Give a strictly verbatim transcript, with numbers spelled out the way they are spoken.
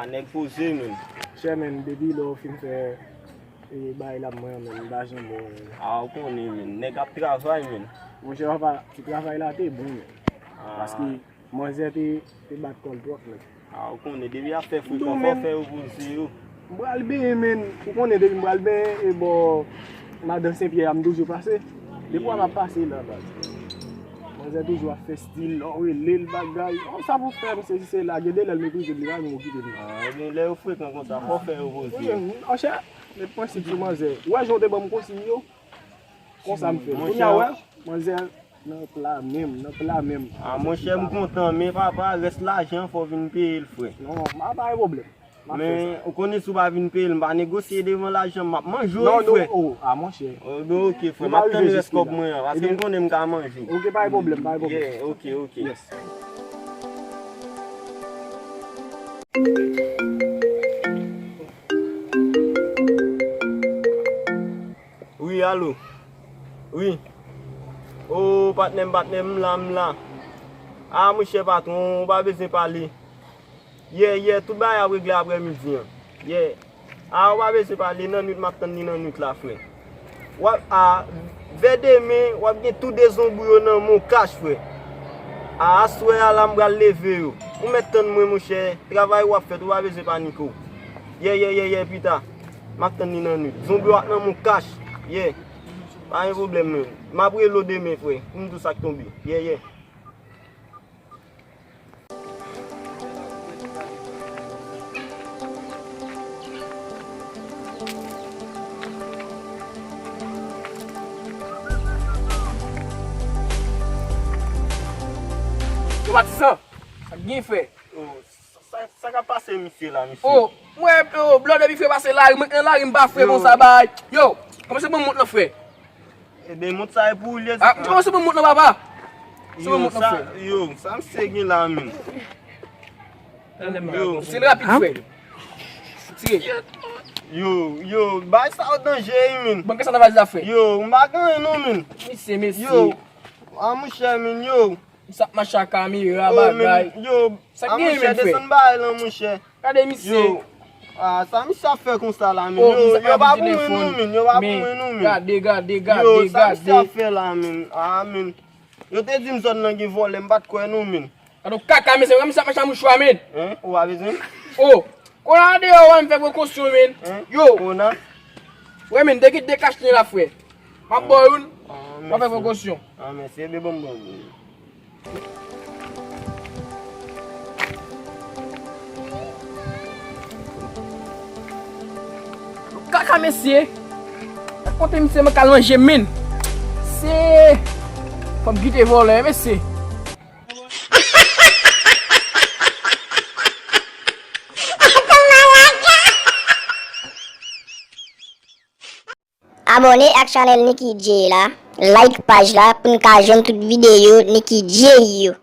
Nèg poze, menm. Chè, menm, depi lè w fin fè, e, bagay la, mwen, menm, m pa janm wè w, menm. A, ou konnen, menm. Nèg ap travay, menm. Monchè, papa, ti travay la te bon, menm. A. Paske manzè te, te bat kò l twòp, menm. A, ou konnen, depi ap fè frekan, fò fè yo poze yo. M pral benyen, menm. Ou konnen, depi m pral benyen, e bò Madan Senpyè a, m toujou pase. Depi w ap pase la, baz. Manzè toujou ap fè stil, lè w rele l bagay. Oh, sa pou fè, misye, si se la, gen de lè l meprize m, li pa menm okipe m. A, ebyen, lè yo frekan konsa, fò fè yo poze. Wi, monchè, met prensip sou manzè. Ou wè jan w te ban m konsiy yo? Konsa m fè. Kounye a, wè, manzè nan pla menm, nan pla menm. A, monchè, m kontan, men papa, rès lajan, fò w vin peye l, frè. Non, pa, pa gen pwoblèm. M ap fè sa. Men, ou konnen si w pa vin peye l, m pa negosye devan lajan, m ap manje w, wi, frè. Non, non, oh, a, monchè. Oh, ben, ok, frè, m ap tann rès kòb mwen an, paske m konnen m ka manje w. Ok, pa gen pwoblèm, pa gen pwoblèm. Yeah, ok, ok. Yes. Wi, alo. Wi. O, patnè m, patnè m, m la, m la. A, monchè patwon, ou pa bezwen pale. Yè, yè, tout bagay ap regle aprèmidi an. Yè. A, ou pa bezwen pale, nan nwit, m ap tann li nan nwit la, frè. W ap, a, vè demen, w ap gen tou de zonbri yo nan men w kach, frè. A, aswè a la, m pral leve yo. Ou mèt tann mwen, monchè. Travay w ap fèt, ou pa bezwen panike w. Yè, yè, yè, yè, pita. M ap tann li nan nwit. Zonbri yo ap nan men w kach. Yè. Pa gen pwoblèm, non. M ap rele w demen, frè, pou m di w sa k tonbe. Yè, yè. Yo, Patizan, sa k gen, frè? Yo, sa, sa, sa k ap pase misye la, misye? O, mwen, yo, blòdè, pi frè pase lari, mwen nan lari, m pa frè konsa, bay. Yo, kòman se bon mont lan, frè? Ebyen, mont sa e pou ou l ye. A, kòman se bon mont lan, papa? Se bon mont lan, frè. Yo, sa misye gen la, menm? Yo. Se rapid, frè. Tire. Yo, yo, bay sa yo danje, wi, menm. Bon, kisa nan valiz la, frè? Yo, m pa gen anyen, non, menm. Misye, mesye. Yo, a, monchè, menm, yo. Sa ap mache ak kamera, bagay. Yo, sa gen, monchè, desann bagay lan, monchè. Gade misye. Yo, a, sa misye ap fè konsa la, menm? Yo, yo pa pou mwen, non, menm. Yo pa pou mwen, non, menm. Gade, gade, gade, gade. Yo, sa misye ap fè la, menm? A, menm. Yo te di m zòn nan gen vòlè, m pa t kwè, non, menm. Gade yon kaka, mesye, misye ap mache ak mouchwa, menm. Hein? Ou pa bezwen? O, Kona deyò, wè, m fè prekosyon, menm. Hein? Yo. Kona? Wè, menm, de ki de kach li la, frè. M ap ba w youn. M ap fè prekosyon. A, mèsi. Ede ban m, ban m. Kaka, mesye. Kote misye, mwen kal manje, menm. Se. Fò m kite vòlè, mesye. Abòne ak chanèl Nicky Jay la, like paj la pou n ka jwenn tout videyo Nicky Jay yo.